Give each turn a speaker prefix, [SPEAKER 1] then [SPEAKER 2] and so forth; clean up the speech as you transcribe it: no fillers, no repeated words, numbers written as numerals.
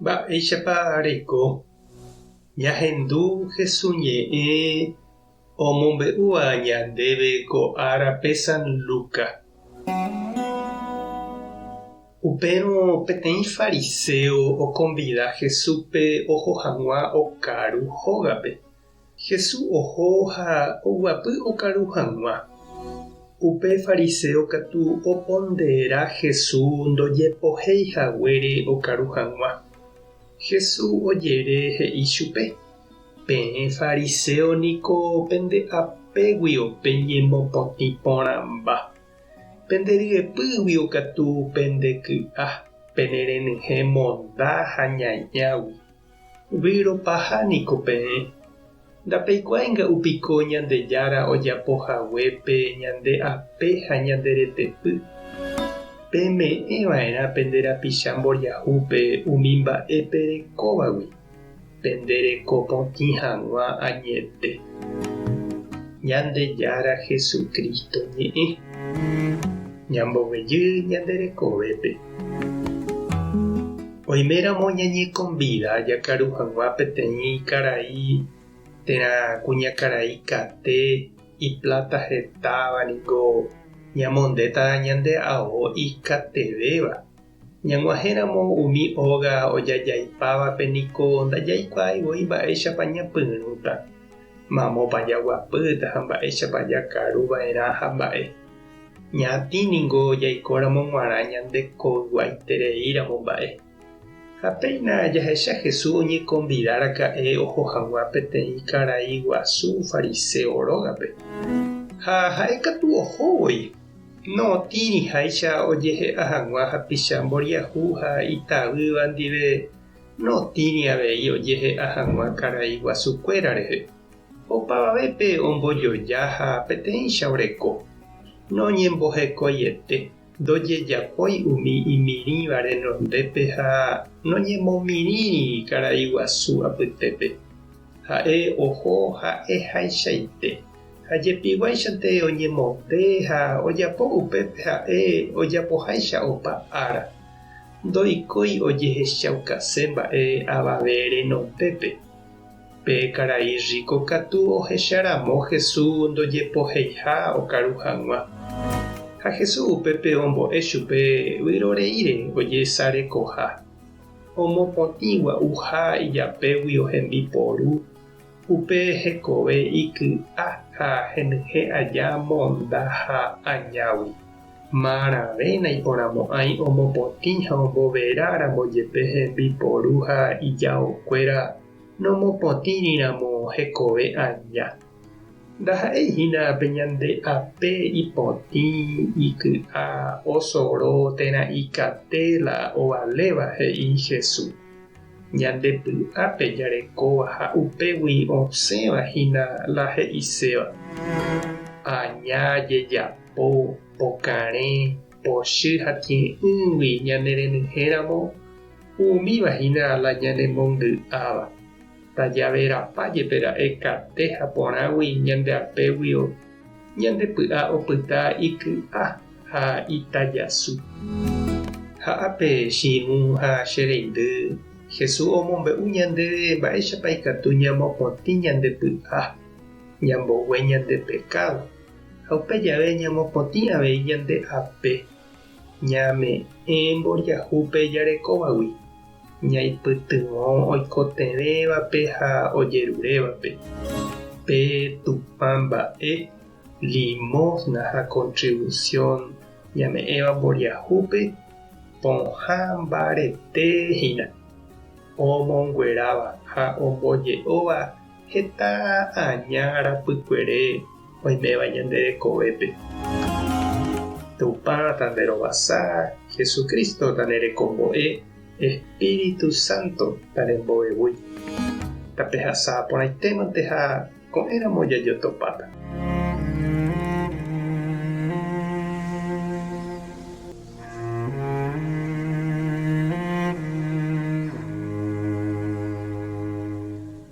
[SPEAKER 1] Mba'éichapa reiko ñahendu Hesu ñe'ẽ omombe'úva ñandéve ko árape San Luca? Upérõ peteĩ fariséo okonvida Jesúspe oho hag̃ua okaru hógape. Jesús oho ha oguapy okaru hag̃ua. Upe fariséo katu opondera Jesús ndojepohéi haguére okaru hag̃ua. Jesús ojere he'i chupe, Peẽ fariséo niko pende apéguio peñemopotĩ porãmba. Pende ryepýguio katu pende ky'a, pene renyhẽ monda ha ñañágui. Výro paha niko peẽ. Ndapeikuaái nga'u piko Ñandejára ojapo hague pe ñande ape ha ñande retepy. Peme'ẽ va'erã pende rapicha mboriahúpe umi mba'e perekóvagui, pende reko potĩ hag̃ua añete. Ñandejára Jesucristo ñe'ẽ. Ñamboguejy ñande rekovépe. Oiméramo ñañekonvida jakaru hag̃ua peteĩ karai térã kuñakarai kate ipláta hetáva ningo ñamondéta ñande ao ikatevéva. Ñag̃uahẽramo umi óga ojajaipávape niko ndajaikuaái voi mba'éichapa ñapyrũta, mamópa jaguapýta ha mba'éichapa jakaru va'erã ha mba'e. Ñatĩ ningo jaikóramo g̃uarã ñande koyguaitereíramo mba'e. Ha péina jahecha Jesús oñekonvida raka'e oho hag̃ua peteĩ karai guasu fariséo rógape. Ha ha'e katu oho voi, notĩriháicha ojehe'a hag̃ua hapicha mboriahu ha itavýva ndive, notĩri avei ojehe'a hag̃ua karai guasukuéra rehe. Opavavépe ombojoja ha peteĩcha oreko. Noñembohekoiete, ndojejapói umi imirĩva renondépe ha noñemomirĩri karai guasu apytépe. Ha'e oho ha'ehaichaite, ha jepiguáichante oñemonde ha ojapo upépe ha'e ojapoháicha opa ára. Ndoikói ojehechaukase mba'e avave renondépe. Pe karai rríko katu ohecha ramo Jesús ndojepoheiha okaru hag̃ua. Ha Jesús upépe ombo'e chupe vyroreíre ojesarekoha, omopotĩ gua'uha ijapéguio hembiporu, upe hekove iky'a ha henyhẽ aja monda ha añágui. Marãve naiporãmo'ãi omopotĩ ha ombovera ramo jepe hembiporu ha ijaokuéra nomopotĩri ramo hekove aña. Ndaha'éi hína pe ñande ape ipotĩ, iky'a, osoro térã ikate la ovaléva, he'i Jesús. Ñande py'ápe jarekóva ha upégui osẽva hína la he'iséva. Aña jejapo. Po, pokarẽ, pochy ha tie'ỹgui ñanerenyhẽramo, umíva hína la ñanemongy'áva. Tajaverapa jepe ra'e kate ha porãgui ñande apéguio, ñande py'a opyta iky'a ha itajasu. Ha ápe che irũ ha che reindy, Jesús omombe'u ñandéve mba'éichapa ikatu ñamopotĩ ñande py'a, ñambogue ñande pekádo. Ha upe jave ñamopotĩ avei ñande ape, ñame'ẽ mboriahúpe jarekóvagui, ñaipytyvõ oikotevẽvape ha ojerurévape. Pe Tupã mba'e, limosna ha contribución ñame'ẽva mboriahúpe pohã mbarete hína, omongueráva ha omboje'óva Heta aña rapykuere oiméva ñande rekovépe. Tupã tanderovasa, Jesucristo tanerekombo'e, Espíritu Santo tanembo'evúi. Tapehasa porãitémante ha ko'ẽramo jajotopáta.